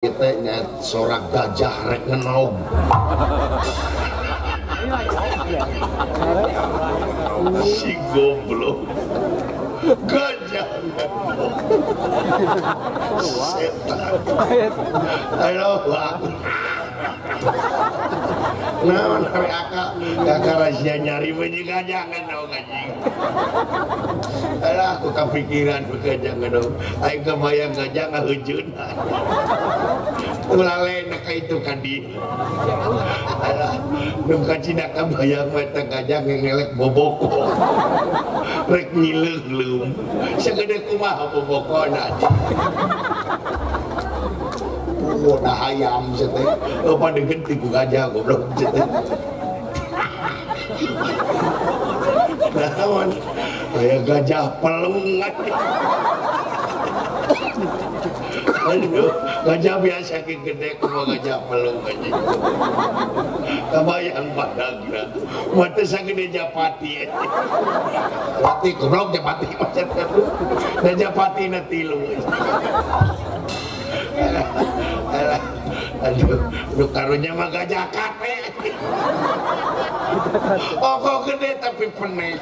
Kita nyat sorak gajah rek ngenog. Si goblok. Gajah ngenog. Setan. Ayo aku. Nah, hari akak kakak rahasia nyari bunyi gajah ngenog anjing. Alah aku kepikiran gajah ngenog. Aing kebayang gajah ngahujeuna. Ulah lena ka itu ka di. Alah, nu kacida kabayang mah eta gajah ngelek boboko. Rek nyileung-leung. Sagede kumaha bobokona anjing. Oh, dah ayam sete. Oh, pada genti ku gajah goblok sete. Naon? Aya gajah pelung. Aduh, gajah biasa ki gede kumaha gajah pelung anjing. Kabayang padagna. Mah teu sagede japati anjing. Pati goblok japati mah sete. Da japatina tilu. Alah, aduh, nu karunya mah gajah kate. Oh, kok gede tapi penek.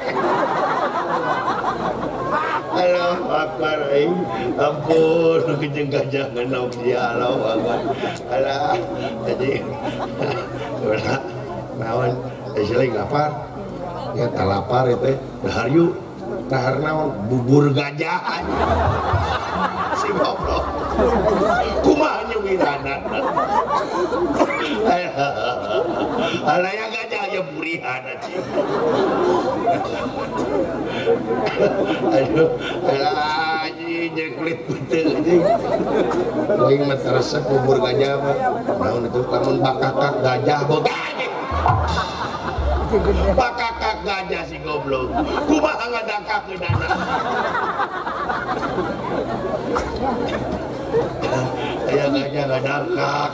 Alah, akbar aing. Ampun, nu jeung gajah ngenog dia Allah akbar. Alah, jadi ulah naon euy lapar. Ya talapar teh, dahar yuk. Dahar naon? Bubur gajah. Si goblok. Kumaha nyuwirana. Alah ya gajah ya burihan anjing. Aduh, alah anjing jadi kulit putih anjing. Aing mah resep bubur gajah mah. Naon itu lamun bakakak gajah boga anjing. Bakakak gajah si goblok. Kumaha ngadangkakeunana. Aya gajah ngadangkak.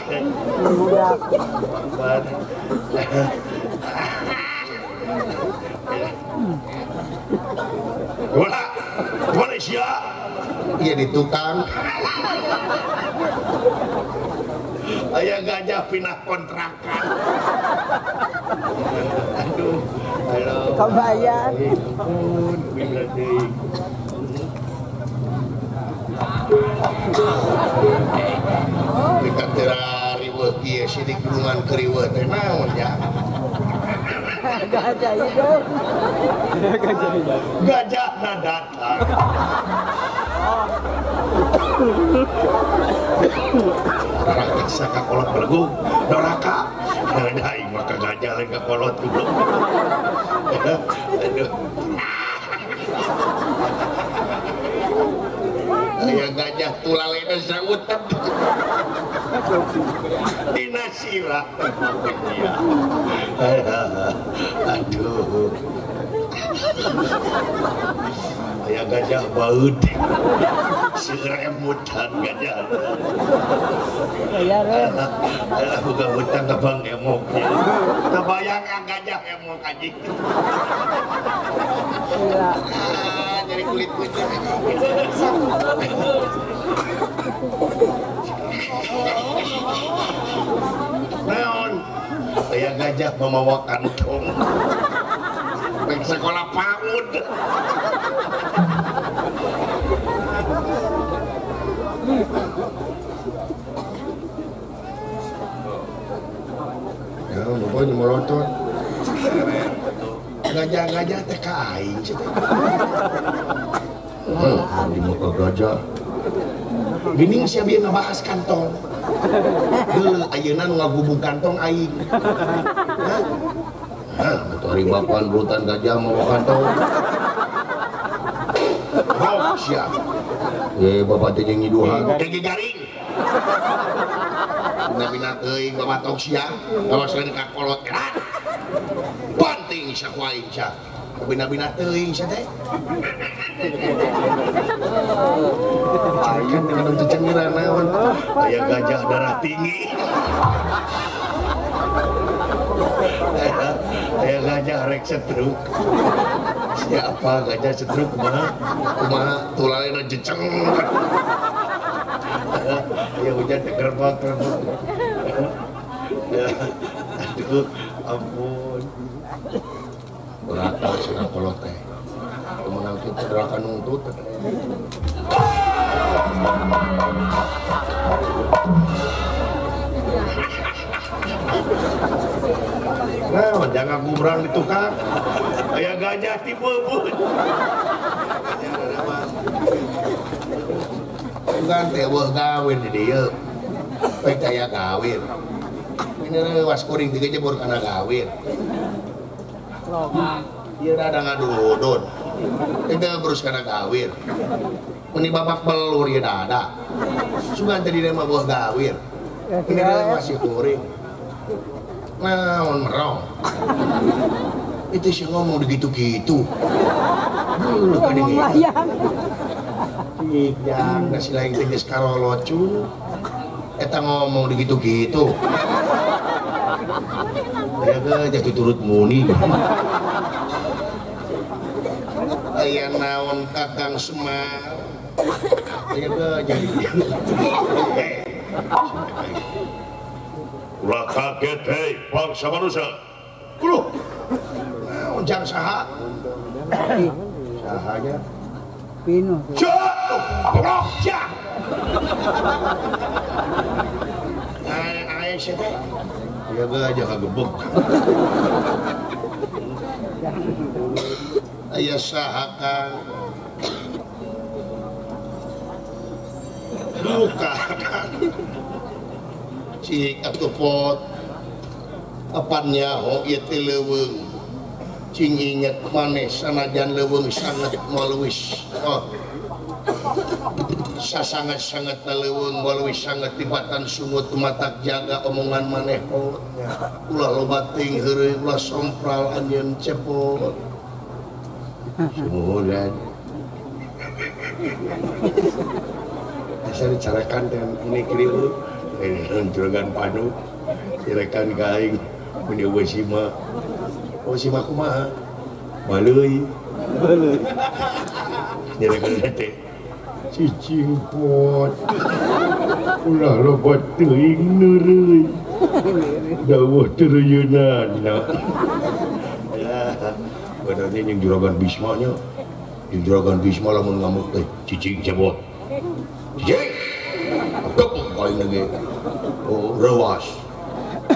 Bola, Malaysia. Iya di tukang. Aya gajah pindah kontrakan. Aduh, halo. Kebayang. Ampun, pindah deui. Dikatera riweuh kieu sidik gunungan keriweuh teh naon ya? Gajah hidup. Gajah hidup. Gajahna datang. Raksasa ka kolot belegung, doraka. Da aing mah ka gajah lain ka kolot goblok. Aduh. Aya gajah tulalena sautet. Dina sirah. Aduh. Aya gajah baut. Seremutan gajah. Alah buka hutang ka Bang Emok. Kebayang gajah emok anjing. Jadi kulit putih. Naon? Aya gajah memawa kantong. Rek sekolah PAUD. Ya, bapak nyemorotot. Gajah-gajah teh ka aing cenah. Di muka gajah. Geuning sia bieu ngabahas kantong. Heuh, ayeuna nu ngagubug kantong aing. Hah, atuh ari bapan berutan gajah mawa kantong. Rok sia. Ye bapak teh jeung nyiduhan. Teh garing. Bina-bina teuing bapak tok sia. Awas lain ka kolot erat. Banting sia ku aing sia. Bina-bina teuing sia teh. Carikan dengan cecengeran naon. Aya gajah darah tinggi. Aya gajah rek setruk. Siapa gajah setruk kumaha? Kumaha tulalena jeceng. Ya hujan teh kerbak-kerbak. Aduh, ampun. Berat cenah kolot teh. Menang kitu gerakan nuntut. Nah, jangan gumrang di tukang. Aya gajah ti beubeuh. Bukan teh eueuh gawin di dieu. Baik aya gawin. Ini was kuring tiga jebur kana gawin. Ieu rada ngadudun. Teh terus kana gawin. Meni babak belur ieu dada. Sugan teh di mah beuh gawin. Ini masih kuring. Naon merong. Itu sih ngomong begitu-gitu. Dulu kan ini. Yang nasi lain teh geus karolocun. Eta ngomong begitu-gitu. Ya ge jatuh turut muni. Aya naon Kakang Semar. Ya ge jadi. Ulah kaget hei bangsa manusia. Uluh. Naon jang saha? Sahanya Pino. Jatuh, goblok ja. Ai ai sia teh. Ya ge aja kagebeg. Aya saha Kang? Duka Kang. Cik atuh pot. Apan nyaho ieu teh leuweung. Cing inget maneh sanajan leuweung sanget moal leuwih. Oh. Sasanget-sanget na leuweung moal leuwih sanget tibatan sungut matak jaga omongan maneh pot. Ulah loba teuing heureuy ulah sompral anjeun cepot. Sumuhunan. Asa dicarakan dengan ini kirieu. Juragan panu, direkan ka aing mun eueuh sima. Oh sima kumaha? Baleuy. Baleuy. Direkan teh cicing pot. Ulah loba teuing neureuy. Dawuh tereuyeunana. Ya, badannya jeung juragan Bisma nya. Jeung juragan Bisma lamun ngamuk teh cicing cebot. Cicing. Kepung aing lagi. Oh, rewas.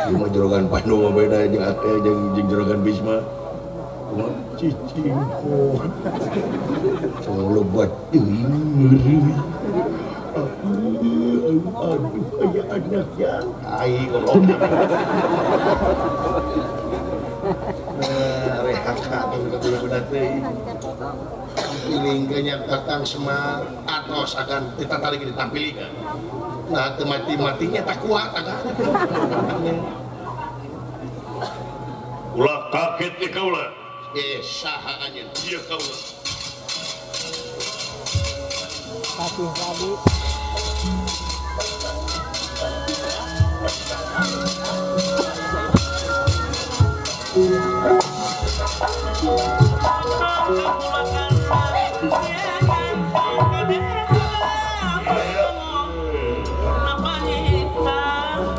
Ieu mah juragan Pandu mah beda jeung ate jeung juragan Bisma. Kumaha cicing pot. Tong loba teuing neureuy. Aduh, aya anak ya. Ai goblok. Rehat ka budak-budak teh. Pilingkeun nya Kakang Semar atos akan ditatarik ditampilikeun. Nah, teu mati-matinya tak kuat akan. Ulah kaget ye kaula. Saha anjeun? Ieu kaula. Patih tadi.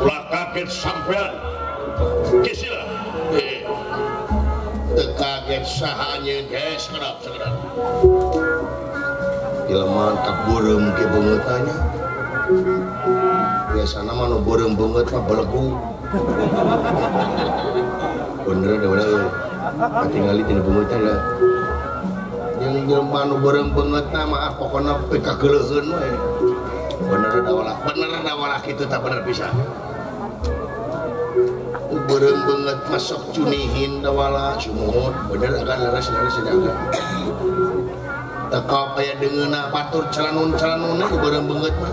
Ulah kaget sampean. Kisila. Teu kaget saha anjeun geus sekedap-sekedap. Jelema kabeureum ke beungeutanya. Biasana mah nu beureum beungeut mah belegu. Bener da urang katingali tina beungeutna da. Jeung jelema nu beureum beungeutna mah pokona pikageuleuheun we. Bener da walah, bener da walah kitu tah bener pisan. Beureum beungeut mah sok cunihin da walah sumuhun, bener agan leres-leres nya. Teka aya deungeunna batur celanun-celanunna nu beureum beungeut mah.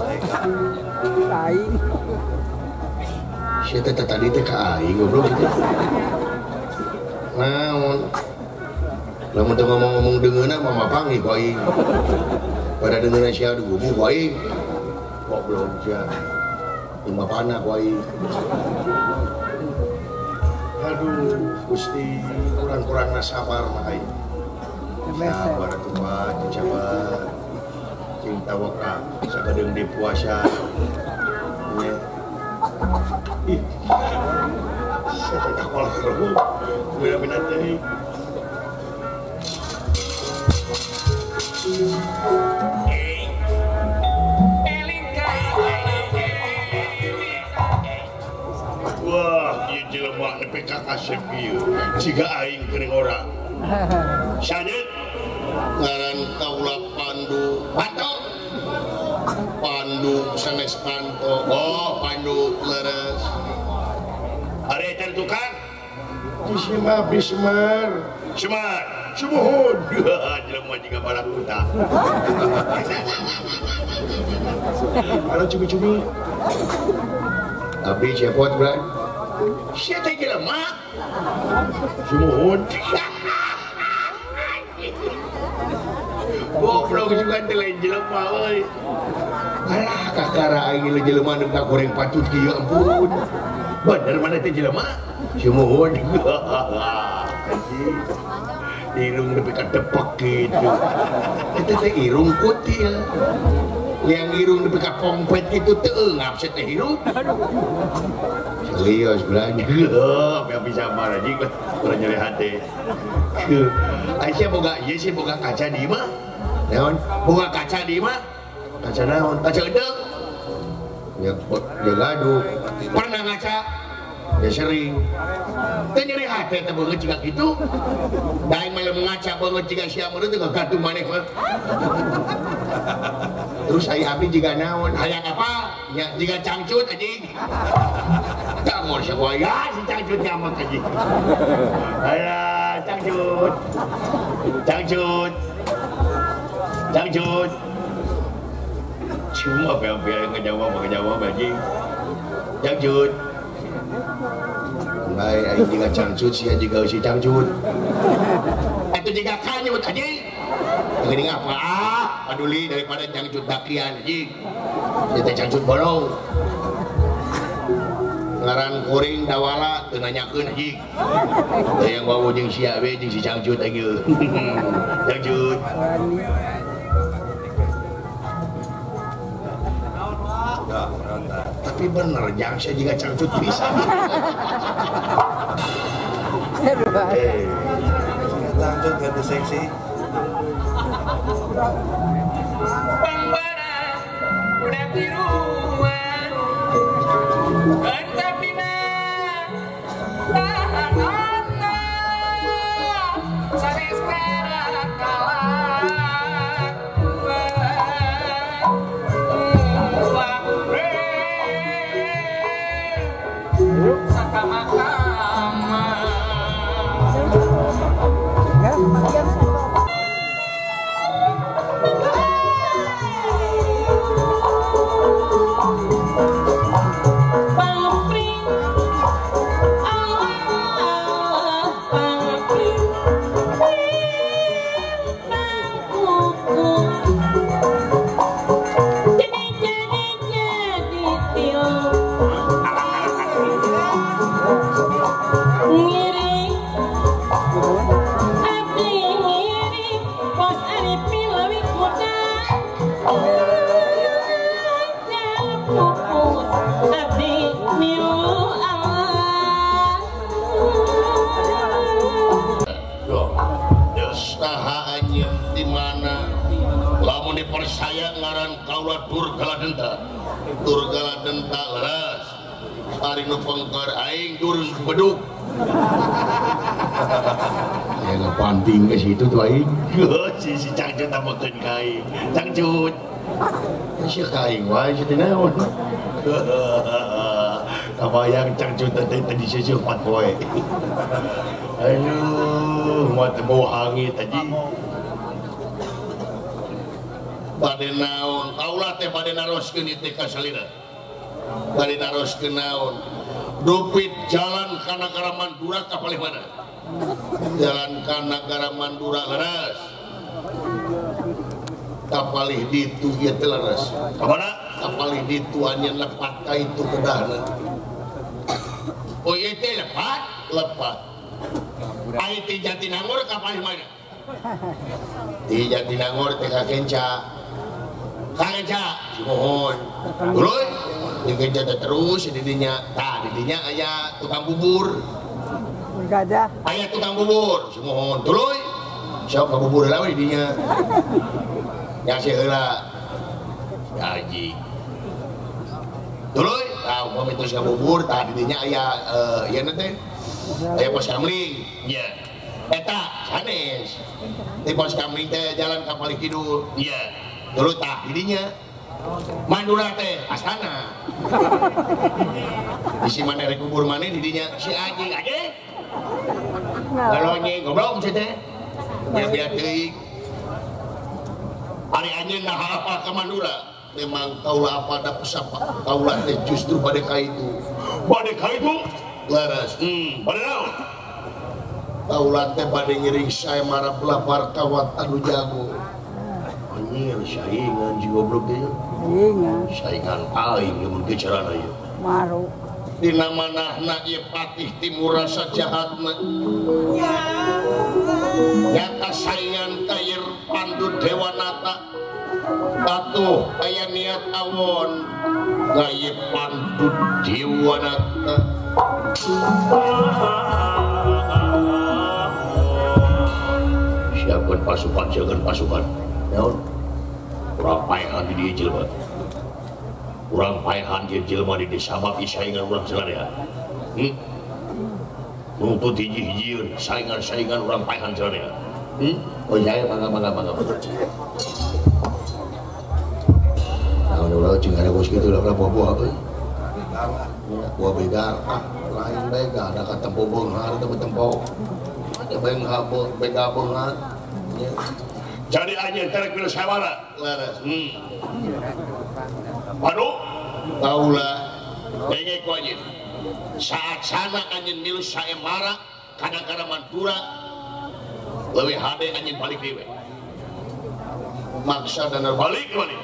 Aing. Sia teh tadi teh ka aing goblok kitu. Naon? Lamun teu ngomong-ngomong deungeunna mah mapanggih ku aing. Pada deungeunna sia digubu ku aing. Goblok sia. Teu mapana ku aing. Aduh, Gusti, kurang-kurangna sabar mah aing. Sabar atuh mah, sabar. Cing tawakal sakedeung di puasa. Nya. Ih. Saya tak kalah keruk. Beda-beda teh. Wah, ieu jelema nepi ka kasep ieu. Jiga aing geuning urang. Sanyeun ngaran kaula Pandu. Pandu. Pandu sanes Panto. Oh, Pandu leres. Ari eta tukang? Bisma Bismar. Semar. Sumuhun. Jelema jiga barakuta. Halo cumi-cumi. Tapi cepot bulan. Sia teh jelema. Sumuhun. Goblok juga teh lain jelema euy. Alah kakara aing jelema nu goreng patut kieu ampun. Bener mana teh jelema? Sumuhun. Anjing. Irung nepi ka depek gitu. Eta teh irung kutil. Yang irung nepi ka pompet gitu teu eungap sia teh irung. Serius belanja. Biar bisa marah anjing lah. Kurang nyeri hati. Aisyah boga ieu sih boga kaca di imah. Naon? Boga kaca di imah. Kaca naon? Kaca edeung. Ya ya gaduh. Pernah ngaca? Ya sering. Teu nyeri hati teh beungeut jiga kitu. Da aing mah lamun ngaca beungeut jiga sia meureun teh gaduh maneh mah. Terus ai abdi jiga naon? Hayang apa? Ya jiga cangcut anjing. Tangor sia ya si cangcut nyamak anjing. Alah cangcut. Cangcut. Cangcut. Cuma biar ngejawab anjing. Cangcut. Baik, aing jiga cangcut sia jiga si cangcut. Atuh jiga kanyut anjing. Geuning apa ah, paduli daripada cangcut dakian anjing. Ieu teh cangcut bolong. Ngaran kuring dawala teu nanyakeun anjing. Teu yang wawuh jeung sia we jeung si cangcut aing ieu. Cangcut. Tapi bener jang sia jiga cangcut pisan. Cangcut ganti seksi. Pambara udah tiruan entapina tahanana sanes karakalakuan ulah sakama-kama. Dipercaya ngaran kaula Durgala Denta. Durgala Denta leres. Ari nu pengker aing dur beduk. Ya ngapanting ke situ tuh aing. Si si cangcut tamokeun ka aing. Cangcut. Sia ka aing wae sia teh naon. Kabayang cangcut teh tadi seuseuk pat poe. Aduh, moal teh bau hangit anjing. Bade naon kaula teh bade naroskeun ieu teh ka salira. Bade naroskeun naon? Dupit jalan ka nagara Mandura ka palih mana? Jalan ka nagara Mandura leres. Ka palih ditu ieu teh leres. Ka mana? Ka palih ditu anjeun lepat ka itu kedahna. Oh ieu teh lepat, lepat. Ai ti Jatinangor ka palih mana? Di Jatinangor teh ka Kenca. Kageja mohon. Tuluy dikeja terus di dinya. Tah di dinya aya tukang bubur. Gajah. Aya tukang bubur, sumuhun. Tuluy. Sok ka bubur heula we di dinya. Nyasih heula. Haji. Tuluy, tah upami terus ka bubur, tah di dinya aya ieu teh. Aya pos kamling. Nya. Eta sanes. Di pos kamling teh jalan ka Palih Kidul. Nya. Tuluy tah di dinya. Mandura teh astana. Isi maneh rek kubur maneh di dinya si anjing anjing. Lalonye goblok sia teh. Bia-bia teuing. Ari anjeun naha apa ka Mandura? Memang kaula apa da pesapa kaula teh justru bade ka itu. Bade ka itu? Leres. Bade naon? Kaula teh bade ngiring sae marap lapar kawat anu jago. Anjir saingan si goblok teh. Saingan. Saingan aing mun ge carana ieu. Maru. Dina manahna ieu patih timur rasa jahatna. Nyata saingan ka ieu Pandu Dewanata. Atuh aya niat awon ka ieu Pandu Dewanata. Siapkeun pasukan, siapkeun pasukan. Naon? Urang paehan di dieu jelema. Urang paehan di jelema di desa mah saingan urang sadaya. Nuntut hiji-hijieun, saingan-saingan urang paehan sadaya. Oh saya mangga mangga mangga. Naon ulah cing ada bos kitu lah buah-buah euy. Buah begal, ah lain begal da katempo beunghar teh tempo. Ada beunghar begal beunghar. Jadi anjeun terek milu sawara. Leres. Padu kaula denge ku anjeun. Saat sana anjeun milu saembara kadang-kadang Madura leuwih hade anjeun balik deui we. Maksa dan balik balik.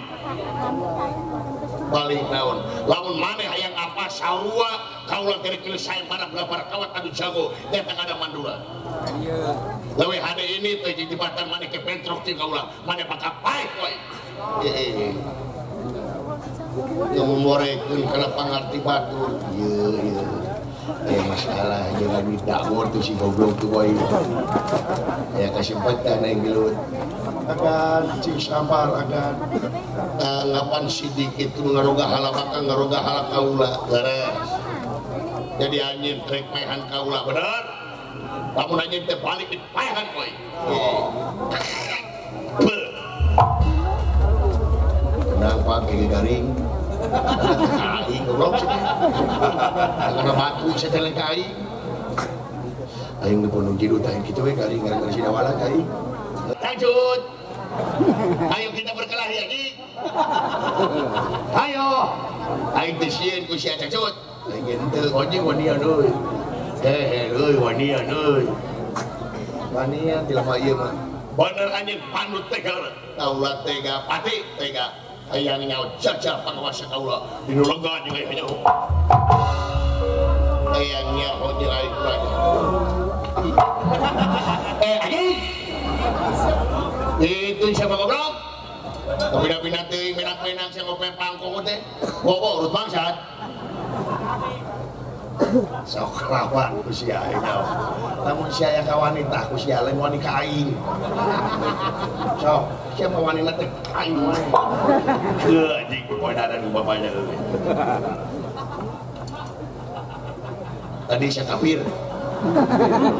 Balik naon? Lamun maneh hayang apa sarua kaula terek milu saembara belah kawat anu jago datang ada Madura. Leuwih hade ini teh jeung jembatan maneh ke bentrok jeung kaula maneh bakal paeh wae. Ngomorekeun kana pangarti batur. Ieu ieu. Aya masalah jeung lagi dakwah tuh si goblok tuh wae. Aya kasempetan aing gelut. Agan cing sabar agan. Tanggapan sidik itu ngaroga halabaka ngaroga halak kaula. Leres. Jadi anjeun rek paehan kaula bener. Lamun anjeun teh balik di paehan koe. Kenapa gigi garing? Aing goblok sih. Karena batu saya teh ka aing. Aing nu pun jidut aing kitu we garing gara-gara si dawala ka aing. Lanjut. Ayo kita berkelahi lagi. Ayo. Aing teh sieun ku si Acacut. Aing henteu anjing wanian euy. Eh euy wanian euy. Wanian ti lama ieu mah. Bener anjing Pandu tega. Kaula tega, pati tega. Hayang nyaho jajah panguasa kaula. Dinu lega jeung aya nyaho. Hayang nyaho jeung aing raja. Eh anjing. Itu siapa goblok? Kabina-bina teuing menak-menak sia ngope pangkong teh. Bobo urut bangsat. Sok rawan ku sia aing. Lamun sia aya ka wanita ku sia lain wani ka aing. Sok, sia mah wanina teh aing wae. Heuh anjing poenaran ku bapanya euy. Tadi sia kafir.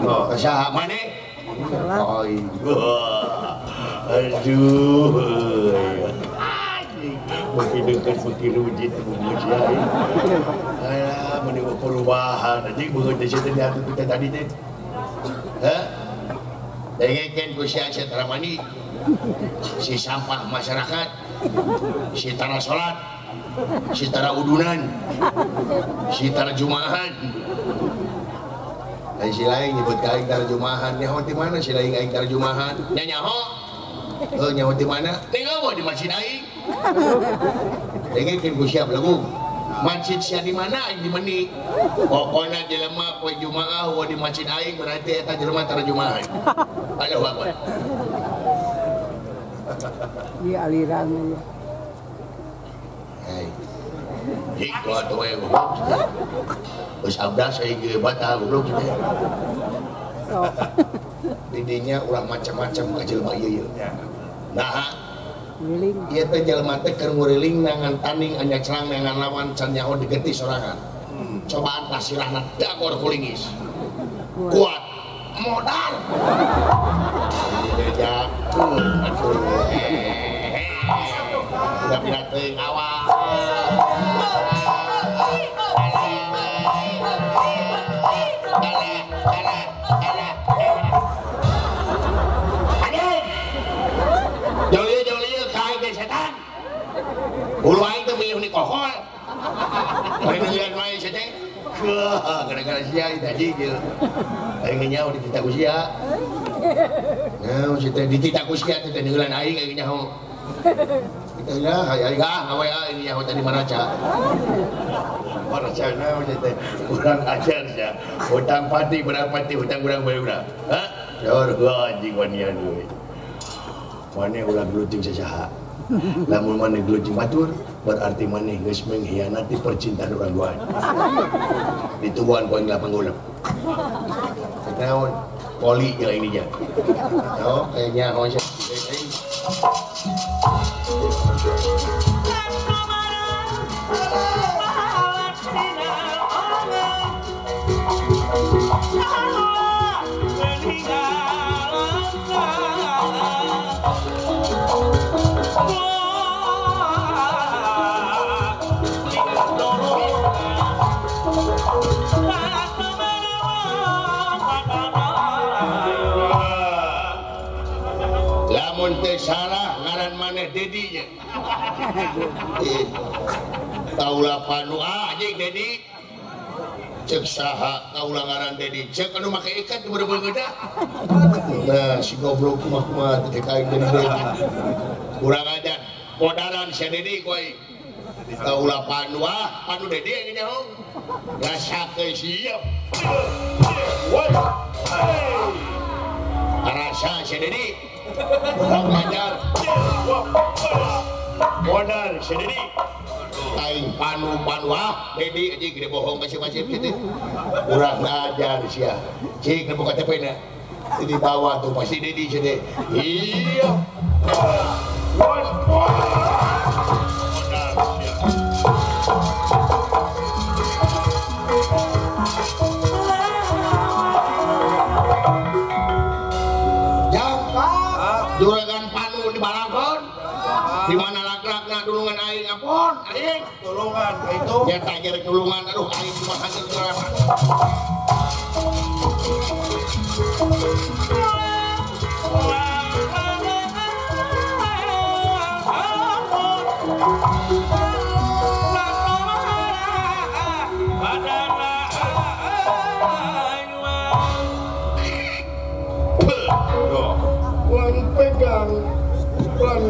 Oh, saha maneh? Aing. Aduh. Anjing, beuki deukeut beuki rujit beungeut sia aing. Alah, meni perubahan anjing beungeut teh sia teh diatur teh tadi teh. Heh. Dengekeun ku sia sia tara mandi. Si sampah masyarakat, si tara salat, si tara udunan, si tara jumahan. Lain si lain nyebut ka aing tara jumahan, nyaho ti mana si lain aing tara jumahan? Nya nyaho. Heuh nyaho ti mana? Tengok di masjid aing. Dengekeun ku sia belegung. Masjid sia di mana aing di meni. Pokona jelema poe Jumaah wa di masjid aing berarti eta jelema tara jumahan. Allahu Akbar. Ieu aliran ieu. Hei. Jik atuh we goblok. Geus abdas aing ge batal goblok teh. Didinya ulah macam-macam ka jelema ieu ieu. Nah, ieu teh jelema teh keur nguriling nangan tanding anya cerang nangan lawan can nyaho digetih sorangan. Cobaan pasirahna dagor kulingis. Kuat modal. Dibejakeun atuh. Udah pindah teuing awal. Ulu aing teh miuh ni kohol. Bari nungguan wae sia teh. Gara-gara sia itu anjing ieu. Aing nyaho dititah ku sia. Nah, sia teh dititah ku sia teh nungguan aing aing nyaho. Kita nya aing ah ngawe aing nyaho tadi maraca. Maraca naon sia teh. Kurang ajar sia. Hutang pati berapa pati hutang urang bae urang. Hah? Jor anjing wanian euy. Maneh ulah geluting sasaha. Lamun maneh geluting batur berarti maneh geus mengkhianati percintaan urang duaan. Dituguhan ku aing lapang golep. Naon? Poli jeung aing dinya. Oh, kayaknya nyaho sia. Lamun teu salah ngaran maneh Dedi nya. Kaula panu ah anjing Dedi. Cek saha kaula ngaran Dedi. Cek anu make ikat bener-bener gedah. Nah, si goblok kumaha-kumaha teh ka aing Dedi. Kurang ajar. Podaran si Dedi ku aing. Kaula panu ah, panu Dedi aing nyaho. Rasakeun siap. Rasa si Dedi. Kurang ajar. Modal si Dedi. Aing panu-panu ah Dedi anjing gede bohong masih-masih kitu. Kurang ajar sia. Cik nu KTP na. Di bawah tuh pasti Dedi sia teh. Iya. Modal sia. Juragan panu di balakon. Di mana lak-lakna dulungan aing ampun aing tulungan itu nyata gerek tulungan aduh aing kumaha hasil Lan pegang lan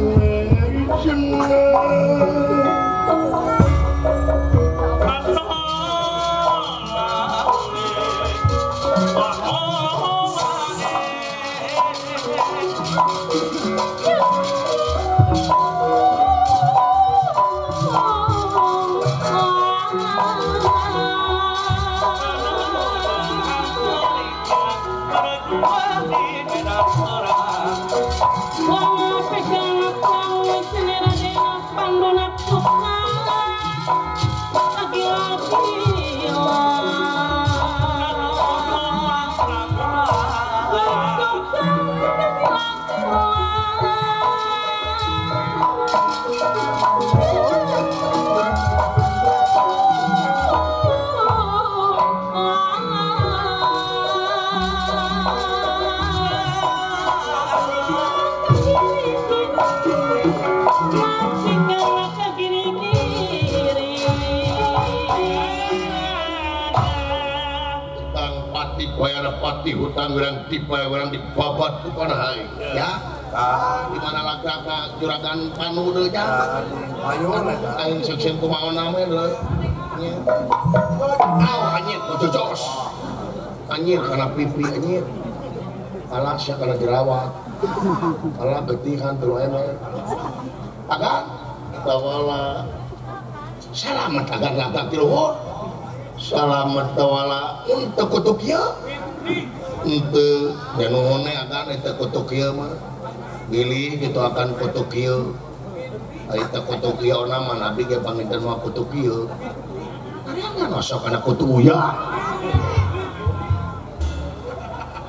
Pati hutang urang tipe urang dibabat ku panah aing ya di mana lak-lak juragan panu deui nya ayo aing seukseun kumaha we deui nya aw anjir cocos anjir kana pipi anjir alah sia kana jerawat alah getihan teu enak agan tawala Salamat agan datang ti luhur. Salamat tawala untuk kutuk ieu. Henteu da nuhun agan eta kutuk ieu mah. Bilih kitu akan kutuk ieu. Ari teh kutuk ieu na mah nabi ge panginten mah kutuk ieu. Ari masuk kana kutu uya.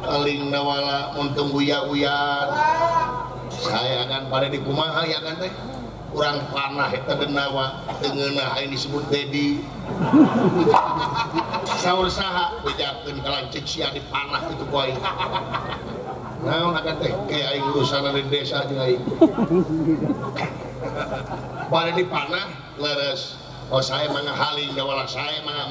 Paling nawala untung uya-uyan. Saya akan pada di kumaha ya kan teh. Urang panah eta denawa teu ngeunah aing disebut Dedi. Saur saha bejakeun ka lanceuk sia dipanah kitu ku aing. Naon akan teh ke aing urusan di desa jeung aing. Pada dipanah leres. Oh saya mah ngahaling dawala saya mah.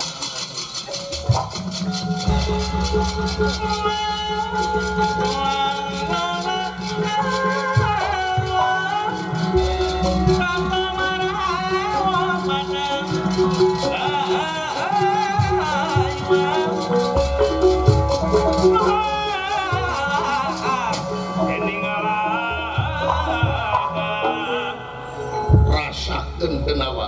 Rasakeun denawa.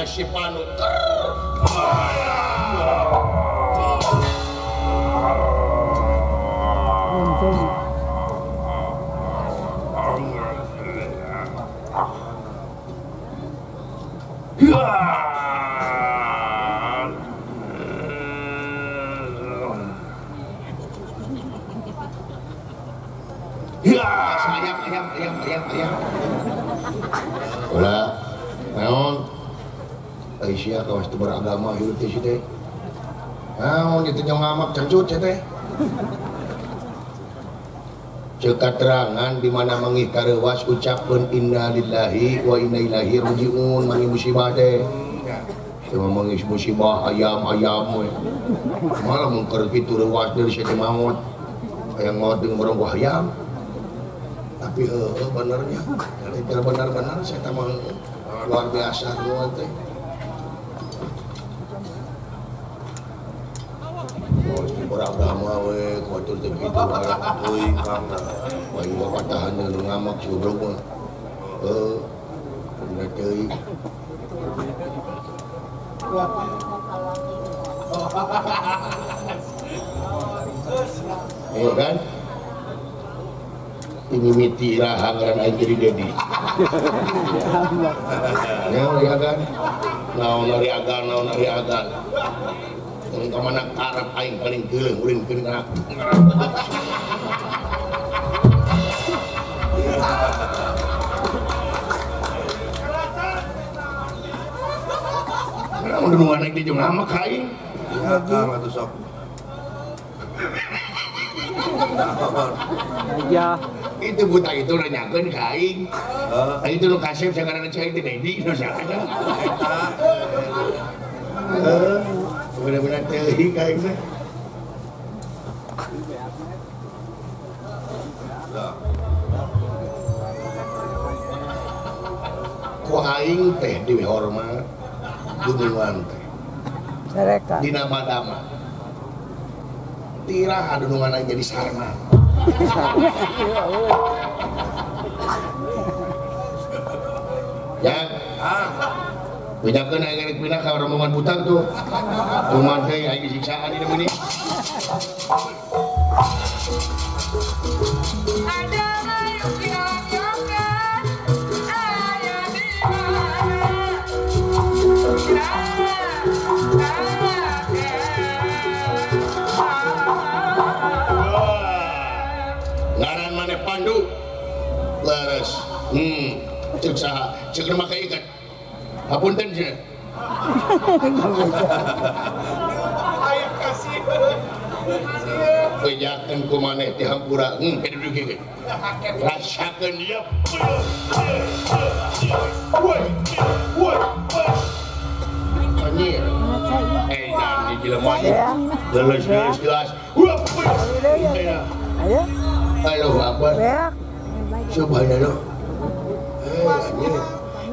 Si Panu ayam ayam ayam ayam ayam. Ulah, naon? Aisyah kawas teu beragama hirup teh si teh. Naon itu nyong ngamak cangcut teh teh. Ceuk katerangan di mana manggih kareuwas ucapkeun innalillahi wa inna ilaihi rajiun manggih musibah teh. Teu manggih musibah ayam-ayam we. Malah mun keur kitu reuwas deui si teh maot. Hayang maot jeung borong ku hayam. Tapi heueuh benernya. Bener-bener saya teh mah luar biasa nuhun teh. Beragama we kuatur teh kitu euy kang wae patahan nu ngamak si goblok mah heuh bener teuing. Iya kan? Ini miti iraha ngaran aing jadi Dedi. Naon ya kan? Naon ari agan, naon ari agan. Ka mana karep aing paling geuleuh ulinkeun kana. Naon nu aing di jeung ngamak aing. Ya Kang atuh sok. Aja. Itu buta itu nanyakeun ka aing. Heeh. Itu nu kasep sangaran cai teh Dedi nu saha. Heeh. Benar-benar teuing ka aing teh. Ku aing teh dihormat dunungan teh. Sarekan. Dina madama. Tiraha dunungan aing jadi sarna. Ya. Bejakeun aing rek pindah ka rombongan butang tuh. Kumaha teh aing disiksaan ini meni. Ada Cek saha? Cek nu make ikat. Hapunten cenah. Aya kasih. Bejakeun ku maneh ti hampura. Duduk rasakeun ieu. Anjir. Dan di jelema geus gelas. Ayo. Halo apa? Subhanallah.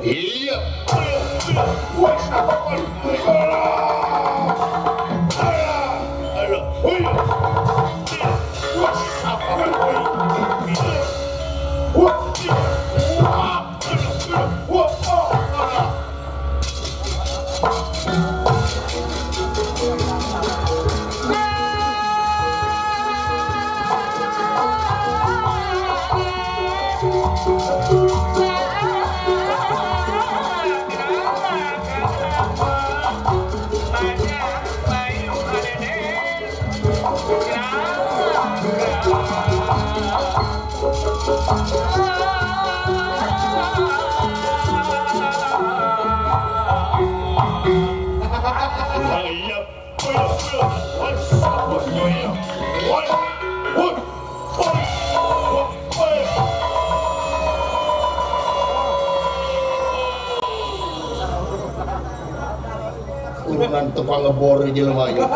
Iya. Urunan tukang ngebor jelema ieu.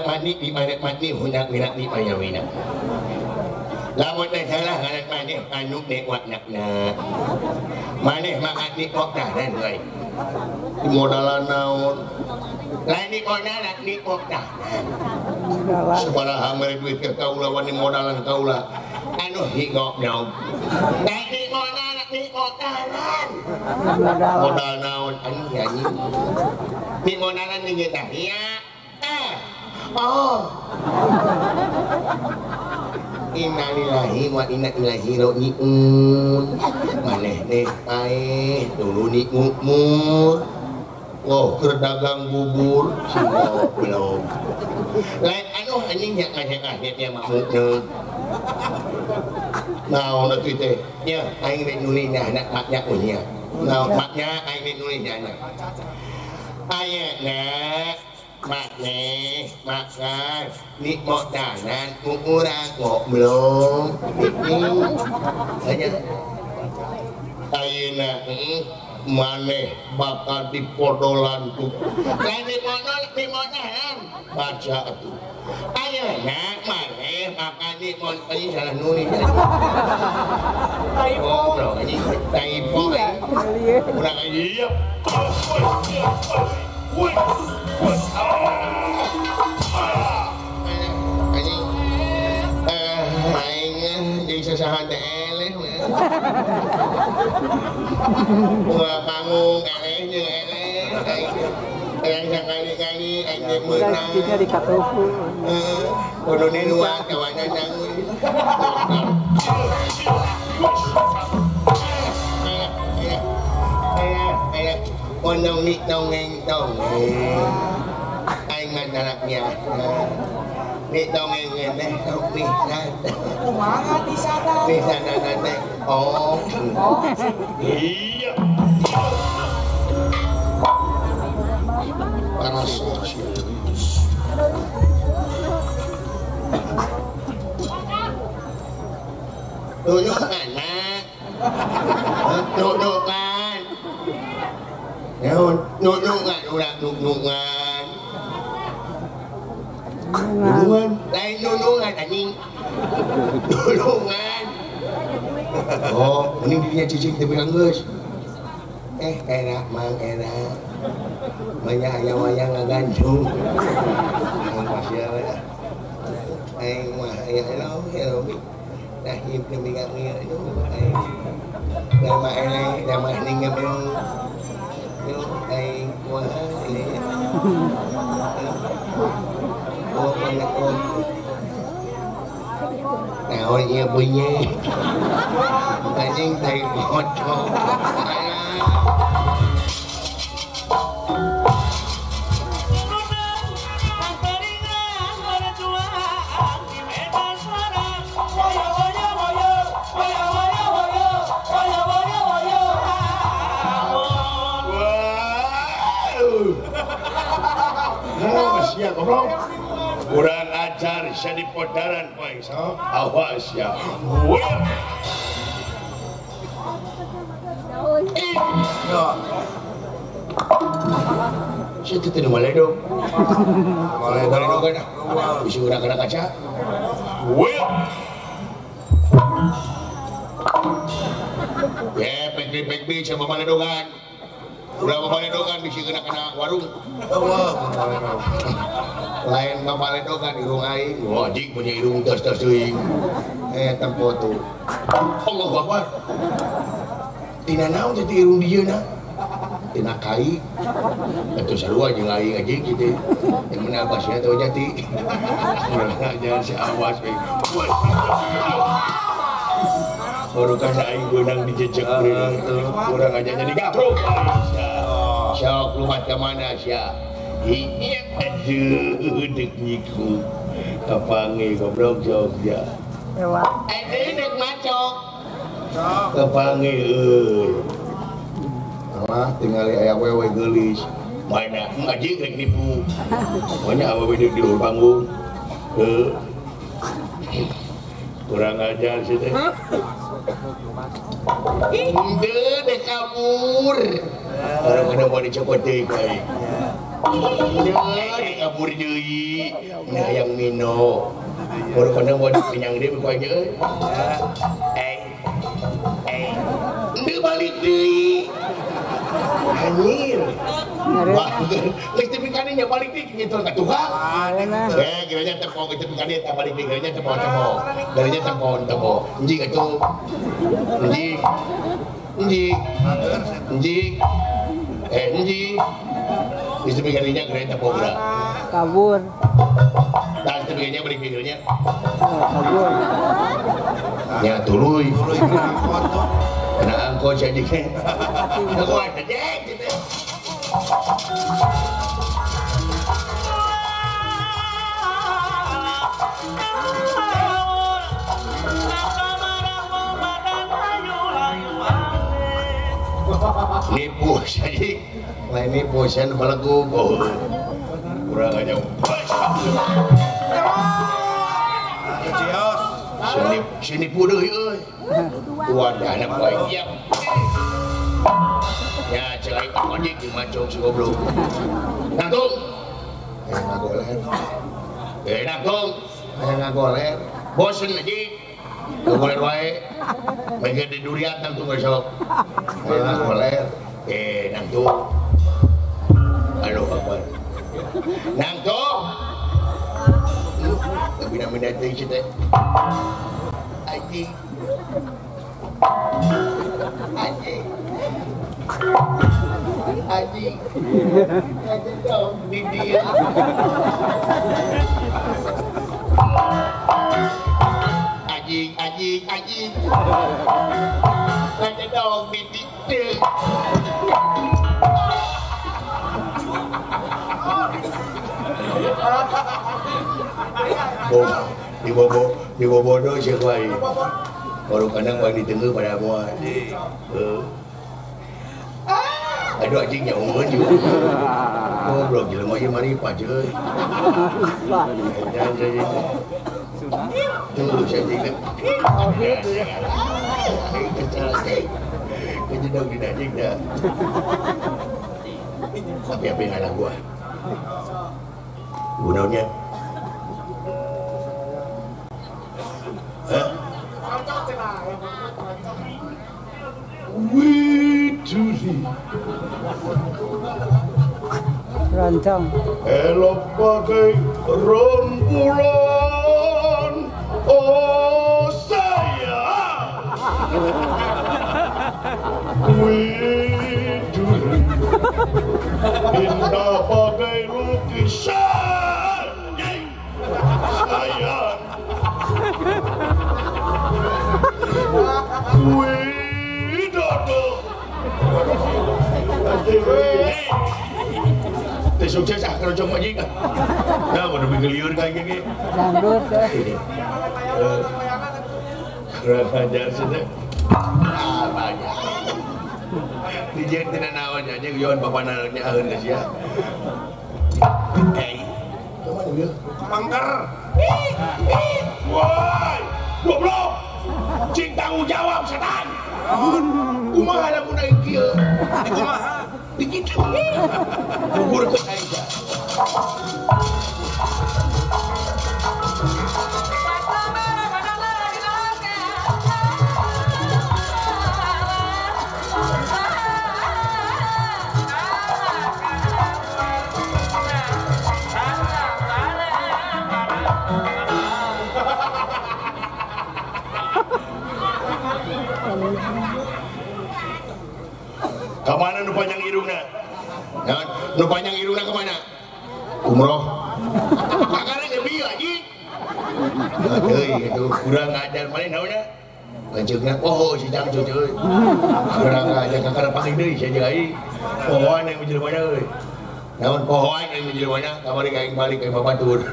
Mati di mana mati hunang winak di mana winak. Lamun teh salah ngaran maneh anu nek wakna. Maneh makan di koktaran euy. Di modalan naon? Lain di kodalan di koktaran. Sabaraha mere duit ke kaula wani modalan kaula. Anu hingok naon. Lain di kodalan di koktaran. Modal naon anu nyanyi. Di modalan di tahia. Oh. Innalillahi wa inna ilaihi raji'un. Maneh teh paeh dulu nikmur. Oh, keur dagang bubur si goblok. Lain anu anjing nya ngajak-ngajak makmukna. Naon atuh teh? Nya aing rek nulis nya anak maknya unya. Naon maknya aing rek nulis nya anak. Ayeuna maneh makan nikmatanan ku urang goblok. Hanya ayeuna maneh bakal dipodolan ku. Lain dipodol nikmatanan baca atuh. Ayeuna maneh makan nikmatanan salah nulis. Goblok anjing typo. Urang ieu. Aing jeung sasaha teh eleh. Ulah panggung eleh jeung eleh. Aing sakali-kali aing teh meunang. Kita di katofu. Kudune luar kawana nangis. Onong ni dongeng dongeng. Aing mah salaknya. Ni dongeng teh sok pisan. Kumaha di sana? Di sana teh. Oh. Iya. Panas. Nunjukan nak. Nunjukan. Nunjukan ulah nunjukan. Nunjukan. Lain nunjukan anjing. Nunjukan. Oh, mending dirinya cicing tapi anggeus. Enak mang enak. Banyak ayam-ayam ngagantung. Masih ada. Aing mah aya elo elo nah ieu teh ieu aing nama ele nama ning beu aing kumaha ieu oh oh naon ieu bunyi anjing tai pocong. Sia goblok. Kurang ajar sia di podaran poe so. Awas ya. Sia teh teu maledog. Maledog kan. Bisi urang kana kaca. Ya, pek-pek sama maledogan. Udah maledogan bisi kena kena warung. Lain maledogan irung aing. Wah, anjing punya irung tos-tos teuing. Tempo tuh. Allahu Akbar. Tina naon teh irung dieuna? Tina kai. Atuh sarua jeung aing anjing kitu. Yang mana abasnya teu jati. Urang ajar si awas we. Baru kan aing beunang dijejek kurang aja jadi gabruk. Sok lumat ka mana sia? Ieu aduh deuk nyiku. Kapangi goblok sok sia. Aduh deuk macok. Kapangi euy. Alah tingali aya wewe geulis. Mana anjing rek nipu. Pokoknya awewe di luhur panggung. Heuh. Kurang ajar sih teh. Henteu deh kabur. Orang kada mau dicokot deui ku aing. Henteu deh kabur deui. Nah yang mino. Baru kada mau dipenyang deui ku aing euy. Henteu balik deui. Anjir. Wah, geus tepi ka dinya balik deui ngitul ka tukang. Kiranya tepok tepi ka dieu tah balik deui kiranya tepok-tepok. Kiranya tepok-tepok. Anjing atuh. Anjing. Anjing. Anjing. Anjing. Geus tepi ka dinya kiranya tepok geura. Kabur. Tah tepi ka dinya balik deui kiranya. Kabur. Nya tuluy. Kena angkot si anjing teh. Kuat anjing gitu. Nipu si anjing. Lain nipu si anu balagu. Kurang aja. Si nipu deui euy. Wadahna poe ieu. Ya cek aing anjing di macong si goblok. Nangtung. Ngagoler. Nangtung. Ngagoler. Bosen anjing. Ngagoler wae. Bae di durian nangtung besok. Ngagoler. Nangtung. Aduh apa. Nangtung. Bina-bina teuing si teh. Anjing. Anjing. Anjing. Anjing dong di dia. Anjing, anjing, anjing. Anjing dong di dia. Di bobo sih kuai. Baru kadang bagi ditengah pada muat. Aduh anjingnya unggul juga. Goblok jelema ieu mari pajeun. Jangan jadi. Tuh saya juga. Kejedog di anjing dah. Tapi apa yang ngalah gua? Gunaannya. Hah? Widuri. Rancang. Elok bagai rembulan. Indah bagai lukisan. Sayang. Widodo. Teh sukses ah keroncong anjing. Nah, mau demi geliur kayak gini. Dangdut. Kurang ajar sih teh. Ah, banyak. Dijen tina naon aja yon bapak nanya aheun geus ya. Hei. Kumaha ieu? Mangker. Woi, goblok. Cing tanggung jawab setan. Kumaha lamun aing kieu? Di kumaha? Di kitu. Gugurkeun aing teh. Kemana nu panjang irungna? Nu panjang irungna kemana? Umroh. Makanya lebih lagi. Euy, itu kurang ajar mana naonna? Lanceukna oh si Cang cucu. Kurang ajar kakara pakai deui sia jeung aing. Pohoan yang jelema euy. Naon pohoan yang jelema kamari ka aing balik ka babatur.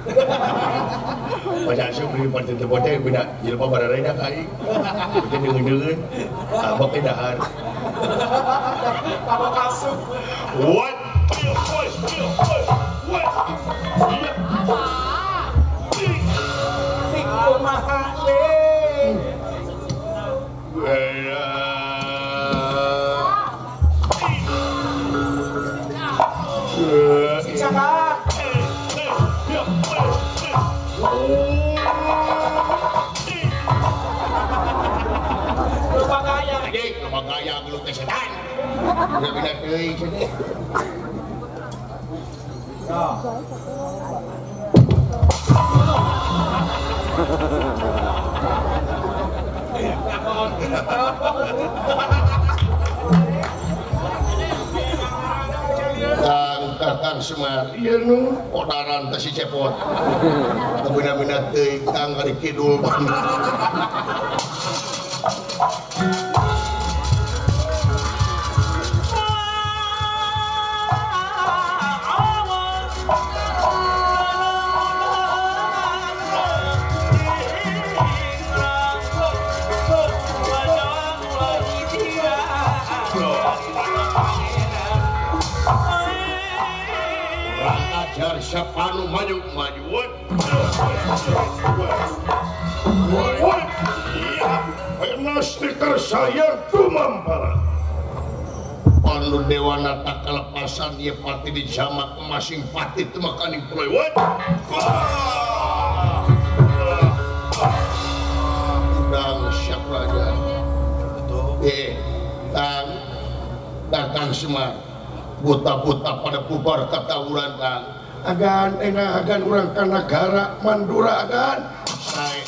Pas asup di partai teh pote beda jelema bararena ka aing. Teh deungeun-deungeun. Abok teh dahar. Kalau kasut. What? What? Gaya gelut teh setan. Udah teuing cenah. Kang Semar, ieu nu podaran teh si Cepot. Bina-bina teuing Kang ari kidul. Panu maju maju. Stiker saya tumampara. Panu Dewana tak kelepasan dia pati di jamak masing pati temakaning pelewat. Udang siap raja. Kang datang semar. Buta-buta pada bubar ketawuran Kang. Agan enak agan urang ka nagara Mandura agan sae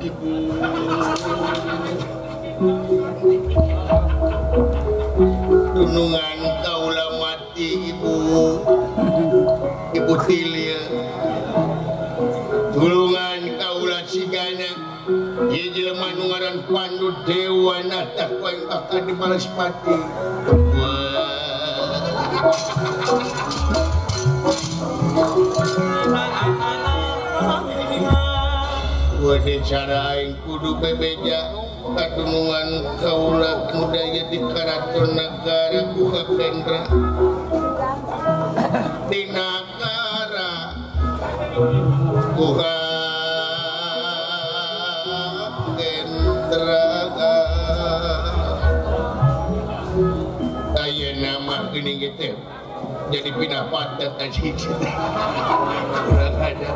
Ibu dunungan kaula mati ibu ibu tilir tulungan kaula sigana ieu jelema nu ngaran Pandu Dewana tah ku aing bakal dibales pati. Wede cara aing kudu bebeja kadunungan kaula anu daya di karaton nagara Guha Kendra di nagara Guha Kendra ayeuna mah geuning teh jadi pindah patet anjing kurang ada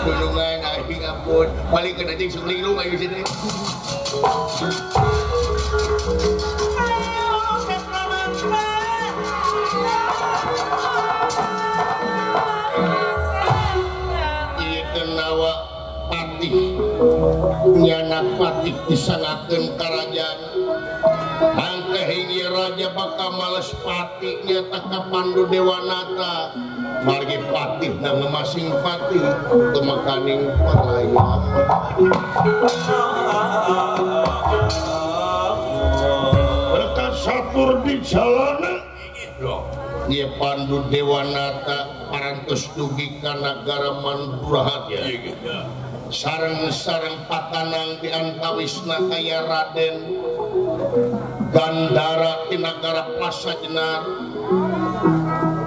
dunungan aing ampun balik ke anjing sok linglung aing sini. patih nyanak patih disangakeun karajaan mangke ieu raja bakal males patih nyata ka Pandu Dewanata margi patih na masing patih tumekaning parlayang. Berkat satur di jalana Ieu Pandu Dewanata parantos dugi ka nagara Mandurahat sareng-sareng patanang di antawisna aya Raden Gandara ti nagara Pasajenar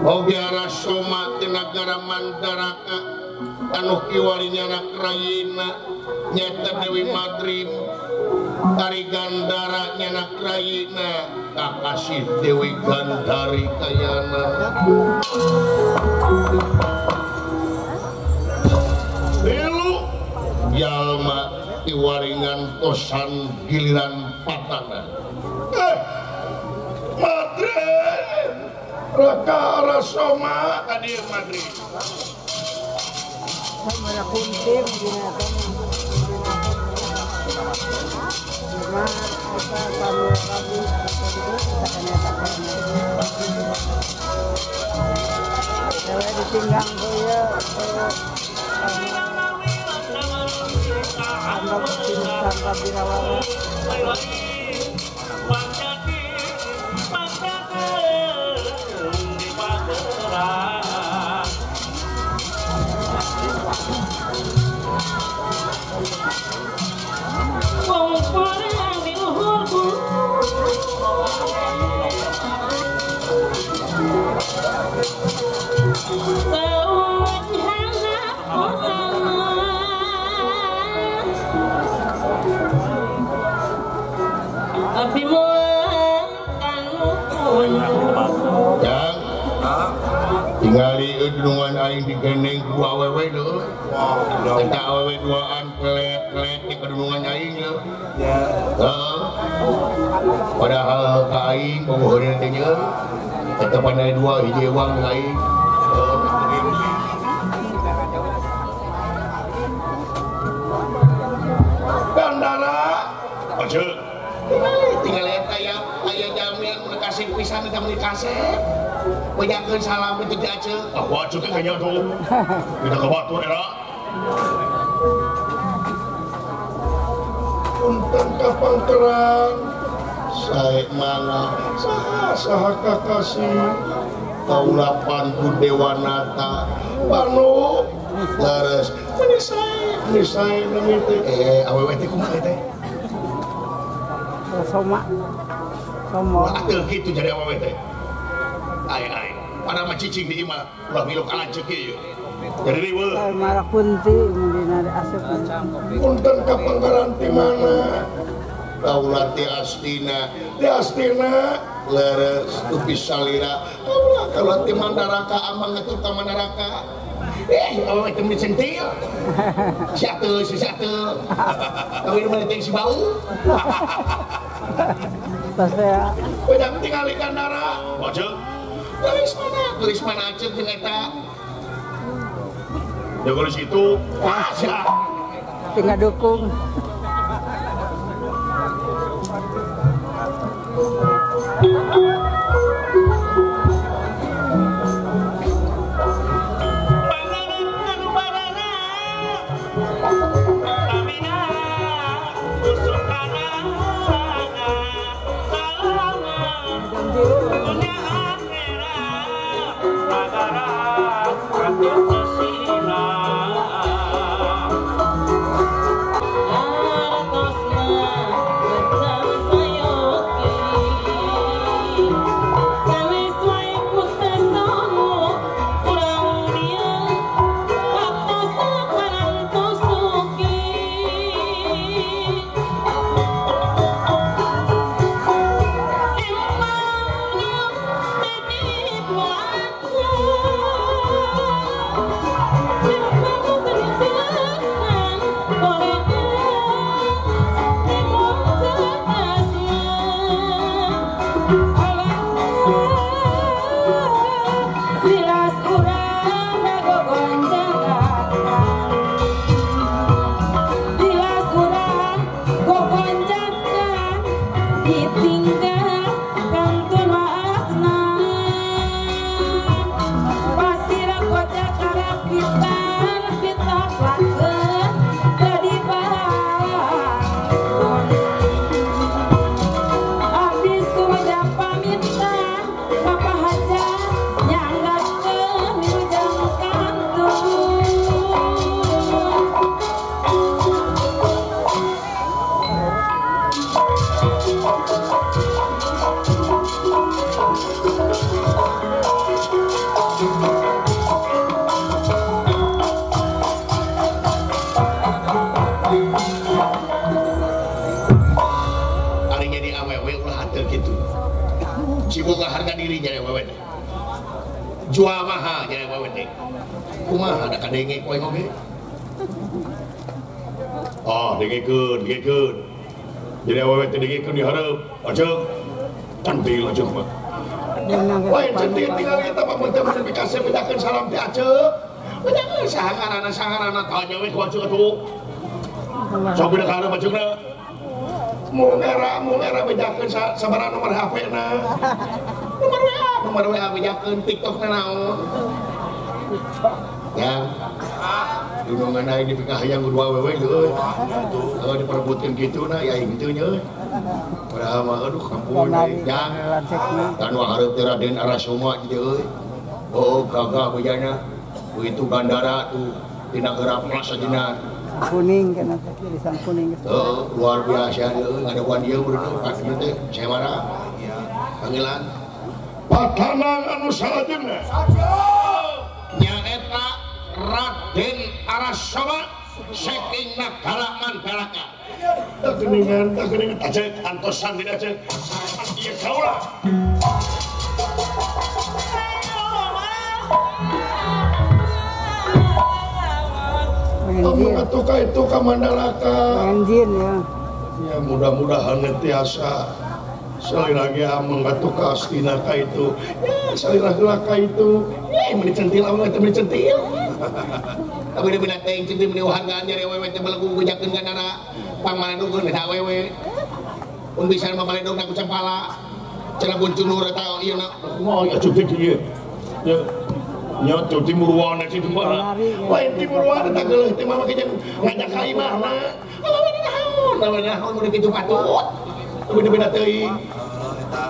oge Arasoma ti nagara Mandaraka anu kiwari nyanak rayina nyata Dewi Madrim Tari Gandara nyanak rayina kakasih Dewi Gandari kayana. Tilu jalma tiwaringan tosan giliran patana. Madrim Raka Arasoma hadir Madrim. Tingali dunungan aing digendeng ku awewe leuh. Eta awewe duaan pelet-pelet di kedunungan aing leuh. Heeh. Padahal ka aing bogoheun teh nya. Eta pandai dua hiji ewang ka aing. Gandara Aceuk. Tingali eta aya jamin mun kasih pisan eta mun kasep. Penyakeun salam itu di Aceh. Aku Aceh kan kayaknya tuh. Kita ke Batur era. Punten ka pangkeran. Sae mana saha saha kakasih. Kaula Pandu Dewanata. Panu leres meni sae nami teh. Awewe teh kumaha teh? Soma. Soma. Atuh kitu jadi awewe teh. Ai ai pada mah cicing di imah ulah milu ka lanceuk ieu jadi riweuh malah kunti mun asup punten ka pangkaran ti mana kaula ti Astina ti Astina leres dupi salira kaula kaula ti Mandaraka amang atuh ka Mandaraka awewe teh mun centil si atuh si atuh kawin mah teh si bau pasea wedang tingali Gandara Aceuk tulis mana Aceuk jeung eta ya kalau situ ah tinggal dukung Atas boga harga diri jadi awewe teh. Jual mahal jadi awewe teh. Kumaha da kadenge ku aing oge. Ah, dengekeun, dengekeun. Jadi awewe teh dengekeun di hareup, aceuk. Cantil aceuk mah. Wah, centil tinggal eta mah mun teu dikasih bedakeun salam teh aceuk. Bedakeun saha ngaranna saha ngaranna tanya we ku aceuk atuh. Sok beda ka hareup aceukna. Mun era bedakeun sabaraha nomor HP-na. Nomor WA bedakeun TikTok-na naon. Ya. Dunungan aing dipikahayang ku dua awewe euy. Kalau diperebutkeun kitu na ya aing teu nya euy. Padahal mah aduh kampung aing jang. Kan wa hareup teh Raden Arasoma kitu euy. Oh, gagah bejana. Begitu bandara tuh tina geura plus ajeuna. Kuning kana teh tulisan kuning. Oh, luar biasa euy ngadaguan ieu beuneu patna teh saya marah. Panggilan Patanang anu salajengna. Nyaeta Raden Arasoma saking nagara Mandalaka. Tak geningan aceuk antosan dina aceuk. Ieu kaula. Kamu atuh ka itu ka Mandalaka. Anjin ya. Ya mudah-mudahan tiasa salira ge ameng atuh ka astina ka itu. Ya salira heula ka itu. Ya meuni centil awewe teh meuni centil. Tapi dia bina teh centil meuni hargaan jare awewe teh belegu bejakeun ka nara. Pangmadukeun eta awewe. Mun bisa mah baledog na ku campala. Cenah buncunur eta ieu na. Kumaha ya ceuk teh ieu. Ya nya teu timurwana kitu mah. Lain timurwana teh geuleuh teh mah make jeung ngajak ka imahna. Awewe naon? Awewe naon mun kitu patut. Beda-beda teuing.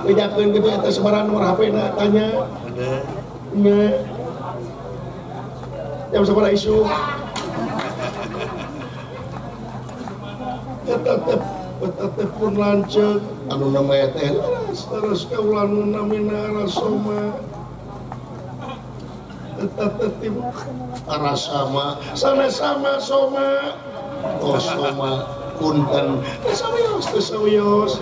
Bejakeun kitu eta sabaraha nomor HP-na tanya. Nya. Jam sabaraha isuk. Eta teh pun lanceuk anu namanya teh terus kaula nu namina Arasoma. Eta teh tim Arasama sama-sama soma. Oh soma punten. Teu sawios, teu sawios.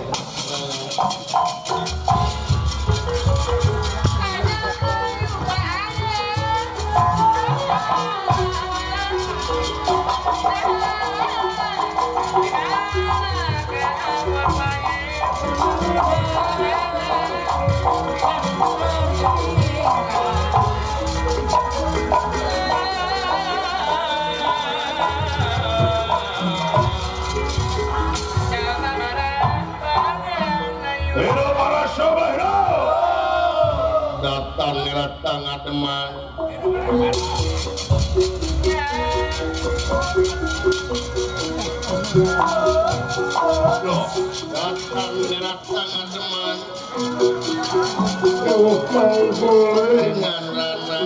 Datang datang teman. Datang datang teman. Dengan rana.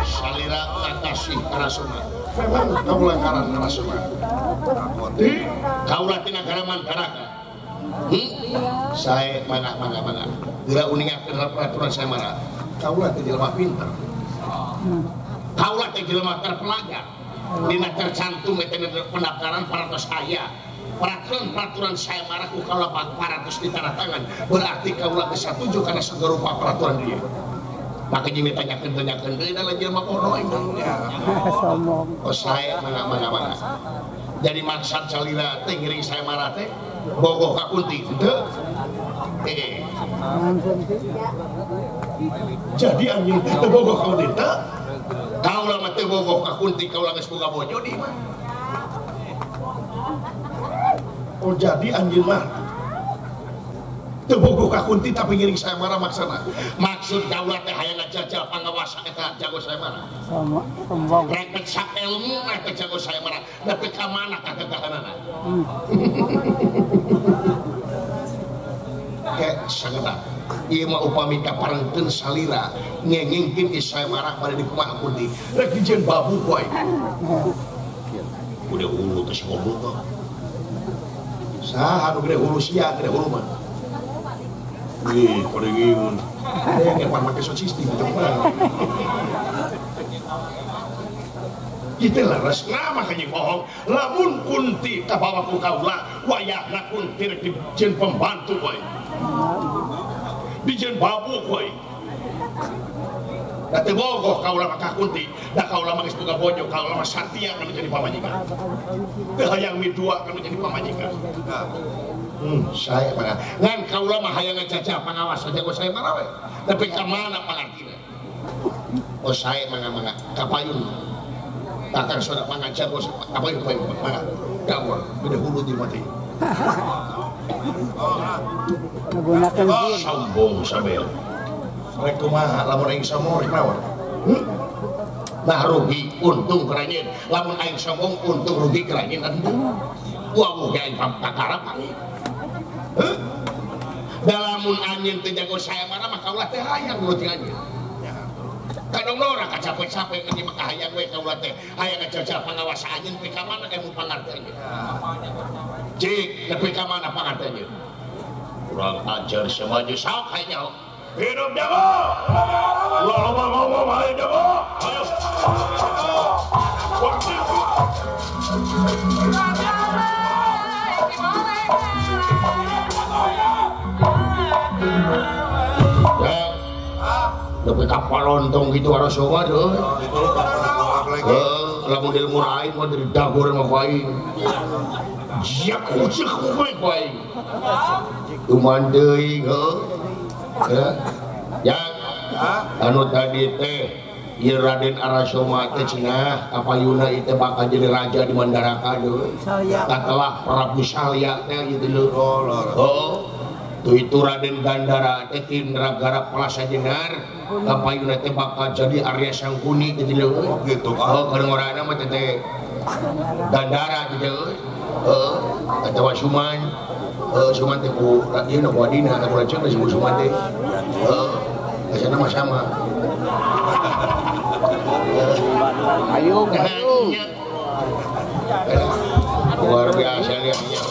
Salira kakasih Arasoma. Memang kaula ngaran Arasoma. Kaula ti nagara Mandalaka. Saya mangga mangga mangga. Geura uningakeun peraturan saya marah. Kaula teh jelema pinter. Kaula teh jelema terpelajar. Dina tercantum eta pendaftaran parantos aya. Peraturan-peraturan saya marah ku kaula parantos ditanda tangan. Berarti kaula geus satuju kana segala rupa peraturan dia. Maka jeung ditanyakeun-tanyakeun deui da jelema bodoh aing. Sombong. Oh saya mangga mangga mangga. Jadi maksad salira teh ngiring saya marah teh bogoh ka Kunti henteu. Jadi anjing teh teu bogoh ka Kunti teu. Kaula mah teu bogoh ka Kunti, kaula geus boga bojo di mah. Oh jadi anjing mah teu bogoh ka Kunti tapi ngiring saya marah maksana. Maksud kaula teh hayang ngajajal pangawasa eta jago saya marah. Sombong. Rek saelmu teh jago saya marah. Nepi ka mana kagagahanana. Ke sageda. Ieu mah upami kaparengkeun salira ngengingkeun saya marah bade dikumaha Kunti. Rek dijieun babu ku aing. Udah hulu teh si goblok. Saha nu gede hulu sia gede hulu mah. Ih, kodengin. Ada yang pan make sound system itu mah. Kitu leres nama kanya bohong. Lamun Kunti kabawa ku kaula wayahna Kunti rek dijieun pembantu we. Dijieun babu we. Da teu bogoh kaula mah ka Kunti, da kaula mah geus boga bojo, kaula mah satia kana jadi pamajikan. Teu hayang midua kana jadi pamajikan. Saya mah ngan kaula mah hayang ngacacah pangawas aja go saya mah we. Tapi ka mana pangartina? Oh saya mangga kapayun. Takkan soda pangajar go kapayun payun mangga. Dawar gede hulu di mati. Menggunakan jin. Sombong sampean. Rek kumaha lamun aing sombong rek naon? Nah rugi untung keranyen. Lamun aing sombong untung rugi keranyen atuh. Wah ge aing pakarap aing. Heuh. Da lamun anjeun teu jago saya mana mah kaula teh hayang nurut anjeun. Kadang ora kacape-cape kan mah hayang we kaula teh. Hayang ngajajah pangawas anjeun nepi ka mana ilmu pangarti anjeun. Cik nepi ka mana pangarti anjeun. Kurang ajar semaju sok hayang nyaho. Hidup jago! Ulah loba ngomong ayo jago! Ayo! Ya, nepi ka palontong kitu arasoma deui. Lamun dilmurain mah didagor mah ku aing. Jiak kucek we ku aing. Tuman deui heuh. Ya, anu tadi teh ieu Raden Arasoma teh cenah kapayuna ieu teh bakal jadi raja di Mandaraka deui. Katelah Prabu Salya teh gitu lho. Oh, tuh itu Raden Gandara teh ti Nagara Palasajenar kapayuna teh bakal jadi Arya Sangkuni gitu lho. Gitu. Oh, kadang-kadang mah teh Gandara gitu euy. Heeh, atawa Suman. Suman teh ku ieu na ku adina ku lanceuk teh Suman teh. Heeh, asana mah sama. Ayo, ayo. Luar biasa lihatnya.